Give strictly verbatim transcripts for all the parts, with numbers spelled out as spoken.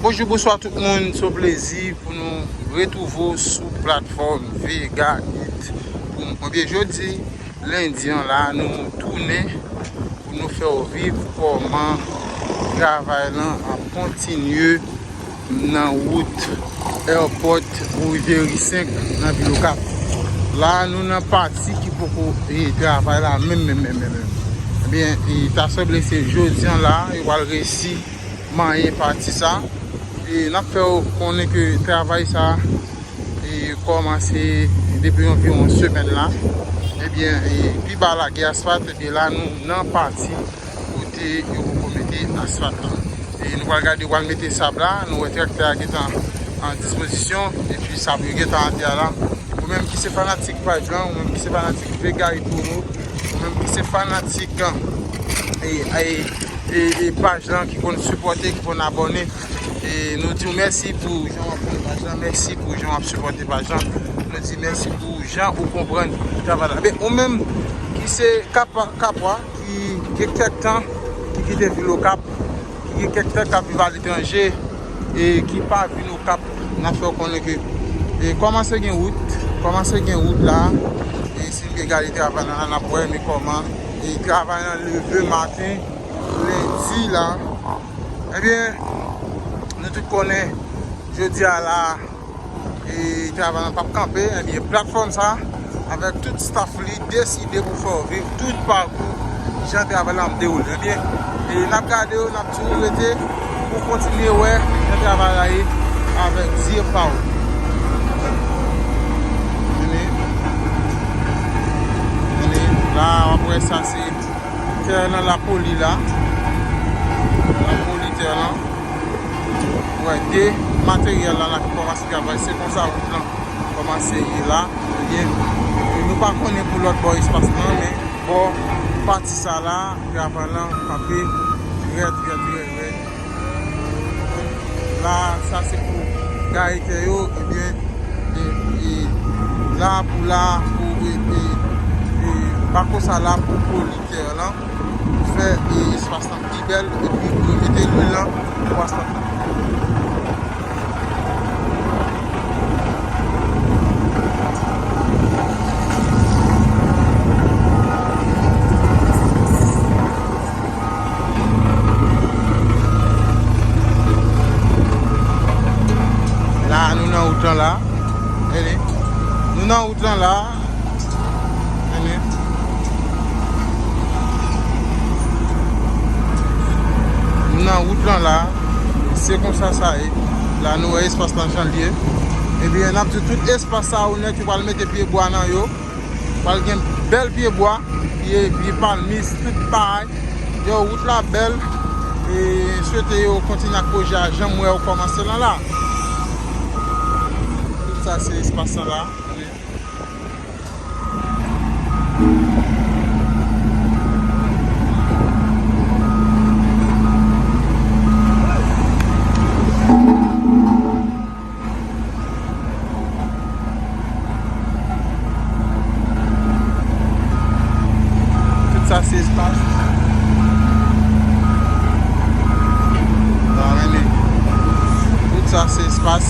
Bonjou, bonswa tout moun, se yon plezi pou nou retwouve w sou platfòm Vega Hit. Pou, ebyen, jodi, lendi an la, nou tounen pou nou fè w viv kòman travay lan ap kontinye nan wout Airport Rivière senk nan vil Okap. La, nou nan pati ki poko, e, travay la menm, menm, menm, menm, menm. Ebyen, e, ta sanble se jodi an la, yo pral resi manyen pati sa. E n ap fè w konnen ke travay sa, e, kòmanse depi anviwon yon semèn la. Ebyen, e, pi ba lage asfalt, ebyen, la nou nan pati kote yo poko mete asfalt la. E nou pral gade, yo pral mete sab la, nou wè traktè a gentan an dispozisyon, epi sab yo gentan atè a la. Ou menm ki se fanatik paj lan, ou menm ki se fanatik Vega Hit Promo, ou menm ki se fanatik, e, e, e, e paj lan, ki konn sipòte, ki konn abòne, e nou di w mèsi pou jan w ap abòne paj lan, mèsi pou jan w ap sipòte paj lan. Nou di mèsi pou jan ou konprann travay la. Men ou menm ki se Kap-, Kapwa, ki gen kèk tan ki kite vil Okap, ki gen kèk tan k ap viv aletranje, e ki pa vin Okap, n ap fè w konnen ke, e, kòmanse gen wout, kòmanse gen wout la, e si n byen gade travay lan la, n ap wè, men kòman, e, travay lan leve maten, lendi la. Ebyen, nou tout konnen, jodi a la, e travay lan p ap kanpe, ebyen, platfòm sa, avèk tout staff li, deside pou fè w viv tout pakou jan travay lan ap dewoule. Ebyen, e n ap gade w, n ap di w rete pou w kontinye wè jan travay la ye avèk zye pa w. Tande, tande, la, w ap wè sa se tè lan l ap poli la. L ap poli tè lan. Ou wè de materyèl la, la ki kòmanse travay. Se konsa wout lan kòmanse ye la. Ebyen, nou pa konnen pou lòt bò espas lan, men bò pati sa la, travay lan kanpe trè, trè, trè rèd. La, sa se pou gaye tè yo, ebyen, e, e, la pou la, pou, e, e, e, bako sa la pou poli tè lan, pou fè, e, espas lan pi bèl, epi pou mete lwil lan pou asfalt lan. La, nou nan wout lan la. Tande. Nou nan wout lan la. Tande. Nou nan wout lan la. Se konsa sa ye. La, nou wè espas lan jan l ye. Ebyen, n ap di tout espas sa yo nèt, yo pral mete pye bwa nan yo. Pral gen bèl pye bwa, pye, pye palmis, tout paray. Yo, wout la bèl. E swete yo kontinye ak pwojè a, jan m wè yo kòmanse lan la. Tout sa se espas lan la. Tout sa se espas. Sa vini. Tout sa se espas.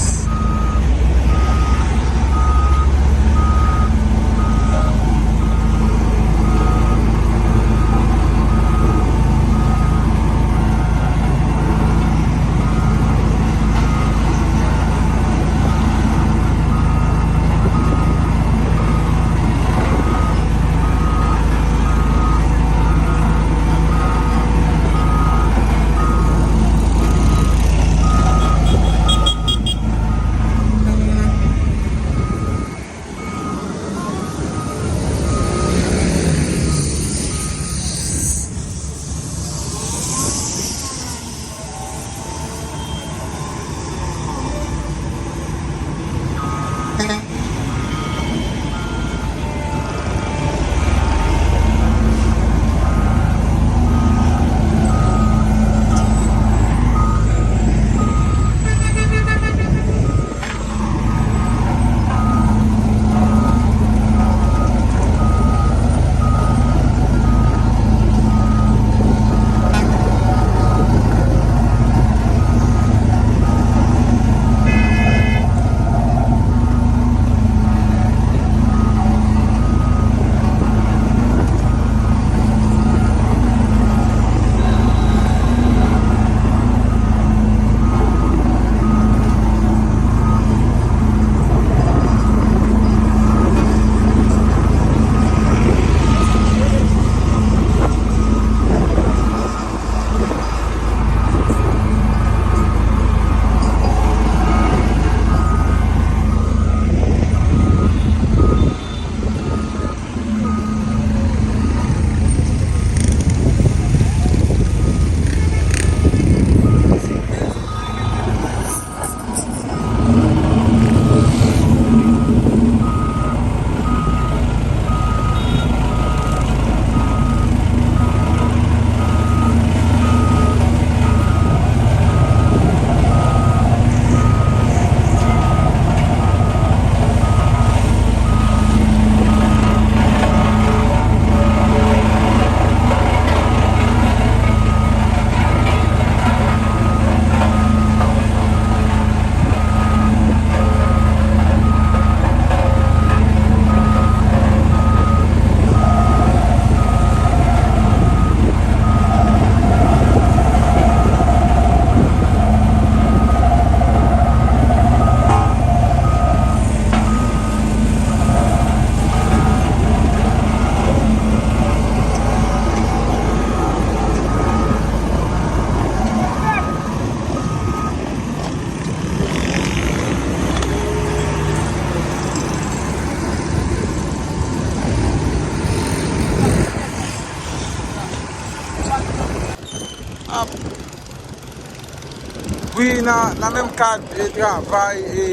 Wi, nan, nan menm kad e travay e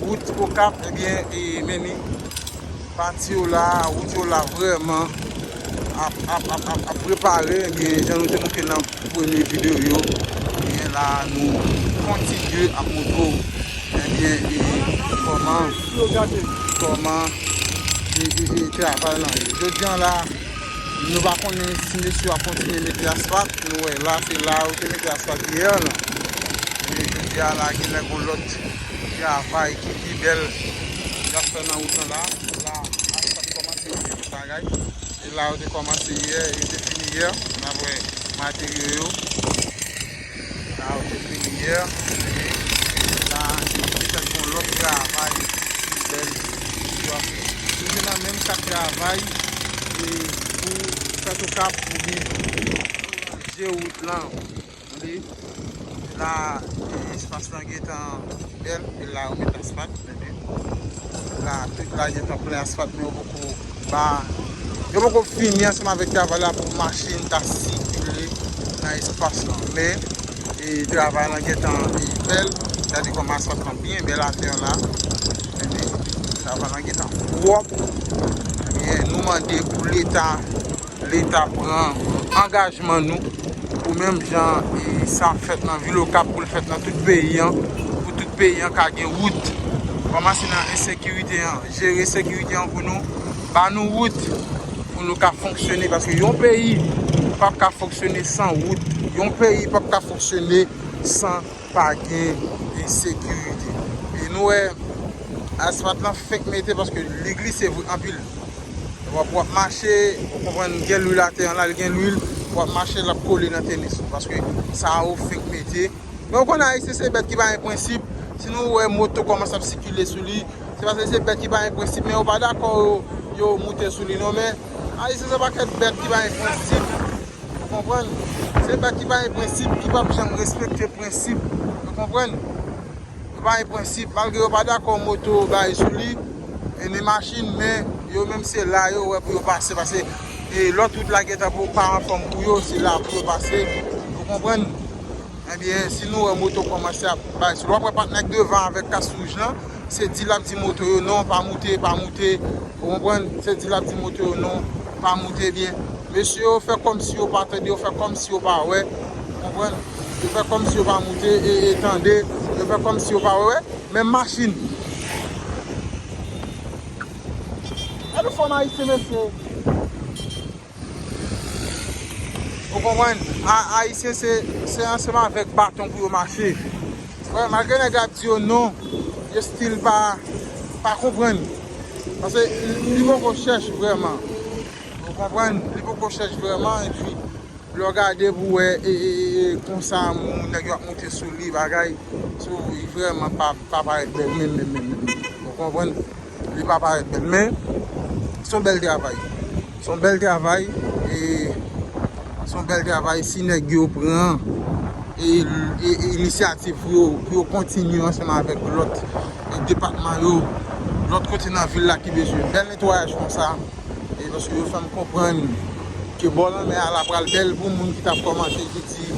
wout Okap, ebyen, e men ni pati yo la, wout yo la vrèman ap, ap, ap, ap, ap prepare, ebyen, jan nou te montre nan premye videyo yo, ebyen, la nou kontinye ap montre w, ebyen, e kòman, kòman e, e, e travay lan ye. Jodi an la, nou pa konnen si mesye ap kontinye mete asfalt. Nou wè la, se la yo te mete asfalt yè lan. E jodi a la, gen lè gon lòt travay ki pi bèl y ap fè nan wout lan la. La, asfalt kòmanse yè, tout bagay. E la yo te kòmanse yè, yo te fini yè. N ap wè materyo yo. La yo te fini yè. E la, se petèt gon lòt travay ki pi bèl yo ap fè. Toujou nan menm kad travay, e pou fèt Okap oubyen ranje wout lan. Tande, la, e, espas lan gentan bèl, e la yo met asfalt, tande. La, tout la gentan plen asfalt, men yo poko ba, yo poko fini ansanm avèk travay la pou machin ta sikile nan espas lan. Men, e, travay lan gentan, e, bèl. Gade kòman asfalt lan byen bèl atè la. Tande, travay lan gentan pwòp. Ebyen, nou mande pou Leta Leta pran angajman nou pou menm jan e sa fèt nan vil Okap, pou l fèt nan tout peyi an, pou tout peyi an ka gen wout. Kòmanse nan ensekirite an, jere sekirite an pou nou, ba nou wout pou nou ka fonksyone, paske yon peyi p ap ka fonksyone san wout, yon peyi p ap ka fonksyone san pa gen ensekirite. E nou wè asfalt lan fenk mete paske li glise vre anpil. W ap, w ap mache, ou konprann, gen lwil atè an la, li gen lwil, w ap mache, l ap kole nan tenis ou, paske sa yo fenk mete. Men ou konn Ayisyen se bèt ki pa gen prensip, si nou wè moto kòmanse ap sikile sou li, se paske se bèt ki pa gen prensip, men yo pa dakò yo, yo moute sou li non, men Ayisyen se pakèt bèt ki pa gen prensip, ou konprann? Se bèt ki pa gen prensip, ki p ap janm respekte prensip, ou konprann? Yo pa gen prensip, malgre yo pa dakò moto bay sou li, e ni machin, men yo menm se la yo wè pou yo pase, paske e lòt wout la gentan pou pa anfòm pou yo, se la pou yo pase, ou konprann? Ebyen, si nou wè moto kòmanse ap bay sou li, w ap wè patnè k devan avèk kas wouj lan, se di l ap di moto yo non, pa moute, pa moute, ou konprann? Se di l ap di moto yo non, pa moute, ebyen, mesye yo fè kòmsi yo pa tande, yo fè kòmsi yo pa wè, ou konprann? Yo fè kòmsi yo pa moute e, e tande, yo fè kòmsi yo pa wè, wè, menm machin. Gade fòm Ayisyen, mesye. Ou konprann? A-, Ayisyen se, se ansanm avèk baton pou yo mache. Wè, malgre nèg la ap di yo non, yo still pa, pa konprann. Paske li poko chèch vrèman. Ou konprann? Li poko chèch vrèman, epi lè w gade pou wè, e, e, e, e, konsa moun, nèg yo ap moute sou li, bagay, sou li vrèman pa, pa parèt bèl menm, menm, menm, menm. Ou konprann? Li pa parèt bèl, men se yon bèl travay. Se yon bèl travay, e se yon bèl travay si nèg yo pran e, e, e inisyativ pou yo, pou yo kontinye ansanm avèk lòt, e, depatman yo, lòt kote nan vil la ki bezwen bèl netwayaj konsa. E paske yo fè m konprann ke bò lanmè a la pral bèl pou moun ki t ap kòmante, ki di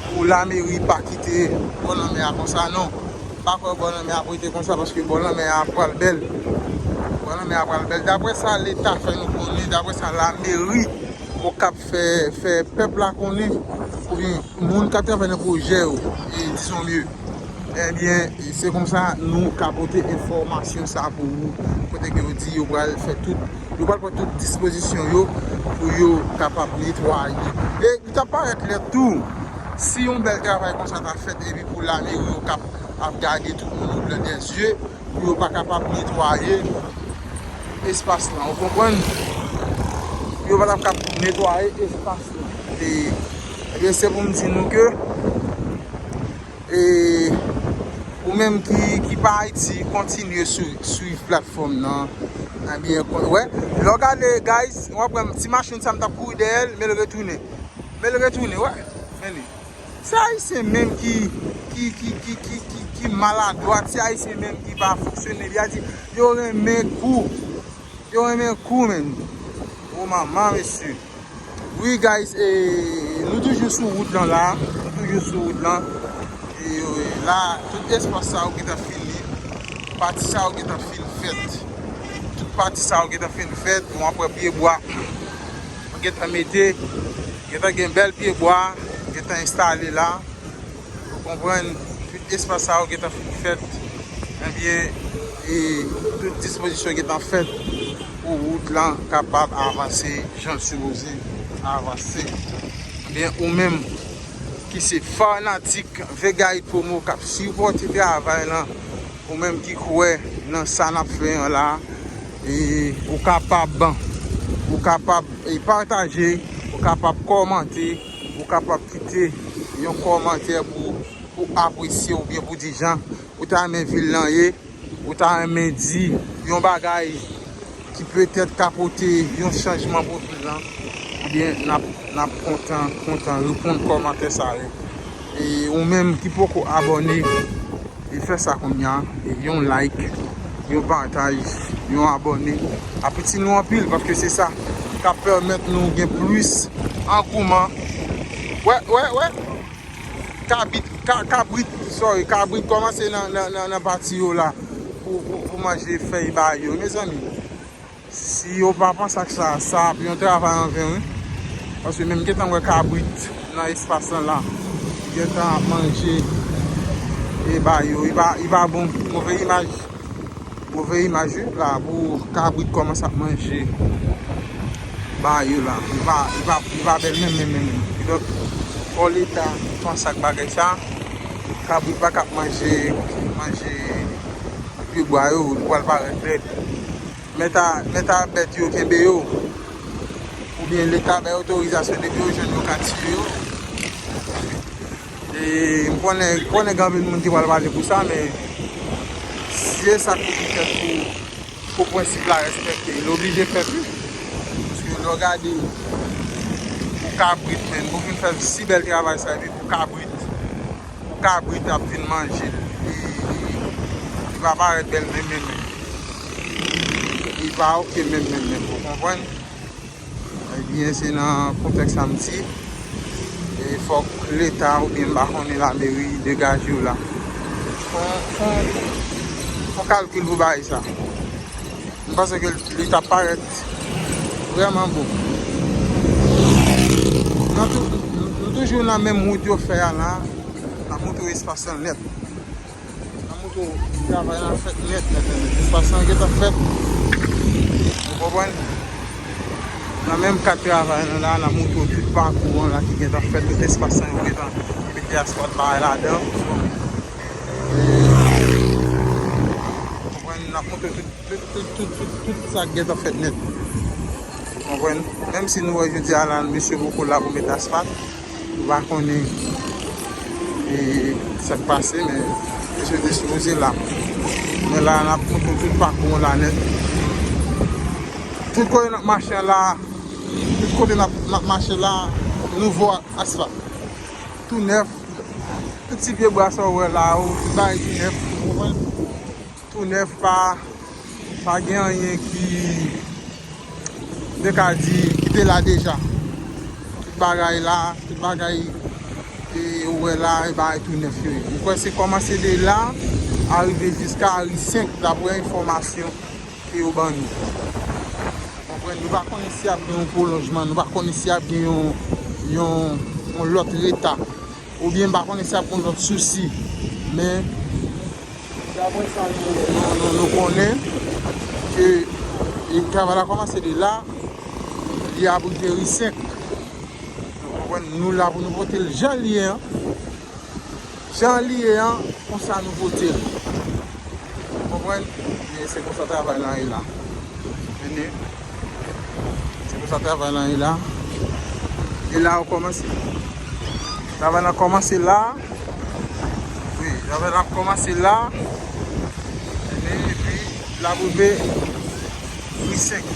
pou lameri pa kite bò lanmè a konsa, non. M pa kwè bò lanmè a ap rete konsa, paske bò lanmè a pral bèl. Bò lanmè a pral bèl. Daprè sa Leta fè nou konnen, daprè sa lameri Okap fè, fè pèp la konnen, oubyen moun k ap travay nan pwojè yo, e dizon mye. Ebyen, se konsa nou ka pote enfòmasyon sa pou ou, kote ke yo di yo pral fè tout, yo pral pran tout dispozisyon yo pou yo kapab netwaye. E li t ap parèt lèd tou, si yon bèl travay konsa ta fèt epi pou lameri Okap ap gade tout moun o blan dè zye, pou yo pa kapab netwaye espas lan, ou konprann? Pou yo pa t ap kab netwaye espas lan. E, ebyen, se pou m di nou ke, e, ou menm ki, ki pa Ayiti, kontinye swi-, swiv platfòm nan. Ebyen, kon-, wè, lè w gade, guys, w ap wè ti machin sa m t ap kouri dèyè l, men l retounen. Men l retounen, wè. Men li. Se Ayisyen menm ki, ki, ki, ki, ki, ki, ki maladwa, se Ayisyen menm ki pa fonksyone byen. Di, yo renmen kou. Yo renmen kou, menn. O manman, mesye. Wi, guys, e, nou toujou sou wout lan la. Nou toujou sou wout lan. E la, tout espas sa yo gentan fini. Pati sa yo gentan fin fèt. Tout pati sa yo gentan fin fèt. Bon, apre pyebwa gentan mete, gentan gen bèl pyebwa gentan enstale la. Ou konprann, tout espas sa yo gentan fin fèt. Ebyen, e tout dispozisyon gentan fèt pou wout lan kapab avanse jan l sipoze avanse. Ebyen, ou menm ki se fanatik Vega Hit Promo k ap sipòte travay lan, ou menm ki kwè nan sa n ap fè an la, e ou kapab, ou kapab, e pataje, ou kapab kòmante, ou kapab kite yon kòmantè pou, pou apresye oubyen pou di jan ou ta renmen vil lan ye, ou ta renmen di yon bagay ki petèt ka pote yon chanjman pou vil lan, ebyen, n ap, n ap kontan, kontan reponn kòmantè sa yo. E ou menm ki poko abòne, e fè sa kounye a, e yon like, yon pataj, yon abòne, ap itil nou anpil, paske se sa k ap pèmèt nou gen plis angouman. Wè, wè, wè. Kabit, ka, kabrit, sorry, kabrit kòmanse nan, nan, nan, nan pati yo la pou, pou, pou manje fèy bay yo, mezanmi. Si yo pa panse ak sa, sa ap yon travay anven, wi. Paske menm gentan wè kabrit nan espas lan la, gentan ap manje e bay yo. Li pa, li pa bon, move imaj. Move imaj, wi, la, pou kabrit kòmanse ap manje bay yo la. Li pa, li pa, li pa bèl menm, menm, menm, menm. Kidonk, fò Leta panse ak bagay sa. Kabrit pa ka ap manje, manje pyebwa yo, li pral parèt rèd. Mèt a, mèt a bèt yo kenbe yo. Oubyen Leta bay otorizasyon, depi yo jwenn yo ka tiye yo. E m konnen, konnen gen anpil moun ki pral pale pou sa, men si se sa k pou fèt pou, pou prensip la respekte, li oblije fèt, wi. Paske lè w gade pou kabrit, menm, pou vin fè si bèl travay sa, epi pou kabrit, pou kabrit ap vin manje l, li, li, li pa parèt bèl menm, menm, menm. Li pa oke menm, menm, menm, ou konprann? Ebyen, se nan kontèks sa m di, e fòk Leta oubyen m pa konnen lameri degaje yo la. Fè yon, fè yon, fè yon kalkil pou bagay sa. M panse ke li t ap parèt vrèman bon. Nan tou, nou toujou nan menm wout yo fè a la, n ap montre w espas lan nèt. N ap montre w travay la fèt nèt, nèt, nèt, nèt. Espas lan gentan fèt. Ou konprann? Nan menm kad travay lan la, n ap montre w tout pakou an la ki gentan fèt, tout espas lan yo gentan mete asfalt bagay ladan. Ou konprann? N ap montre w tout, tout, tout, tout, tout, tout sa k gentan fèt nèt. Ou konprann? Menm si nou wè jodi a la, mesye poko la pou mete asfalt. Nou pa konnen, e, sa k pase, men mesye te sipoze la. Men la, n ap kontre tout pakou an la nèt. Tout kote n ap mache an la, tout kote n ap, n ap mache la, nouvo asfalt. Tou nèf, tout ti pye bwa sa w wè la yo, tout bagay tou nèf, ou konprann? Tou nèf, pa, pa gen anyen ki, m te ka di, ki te la deja. Tout bagay la, tout bagay, e, ou wè la, e bagay tou nèf yo ye. M kwè se kòmanse de la, arive jiska ri senk, daprè enfòmasyon ke yo ban nou. Konprann, nou pa konnen si ap gen yon pwolonjman, nou pa konnen si ap gen yon, yon, yon lòt reta. Oubyen m pa konnen si ap gen lòt sousi. Men, daprè sa nou, nou, nou, nou konnen, ke, e, travay la kòmanse de la, li ap rive ri senk. Nou konprann, nou la pou nou pote l jan l ye an. Jan l ye an, konsa nou pote l. Ou konprann? Men se konsa travay lan ye la. Mennen. Se konsa travay lan ye la. E la yo kòmanse. Travay lan kòmanse la. Wi, travay lan kòmanse la. Mennen, epi l ap rive ri senk.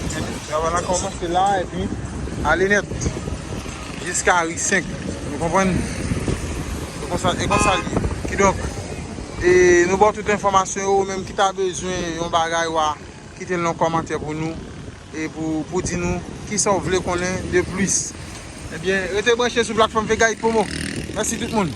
Travay lan kòmanse la, epi ale nèt. Jiska ri senk. Nou konprann? E konsa, e konsa l ye. Kidonk, e nou ba w tout enfòmasyon yo, ou menm ki ta bezwen yon bagay, w a kite l nan kòmantè pou nou, e pou, pou di nou kisa w vle konnen de plis. Ebyen, rete branche sou platfòm Vega Hit Promo. Mèsi tout moun.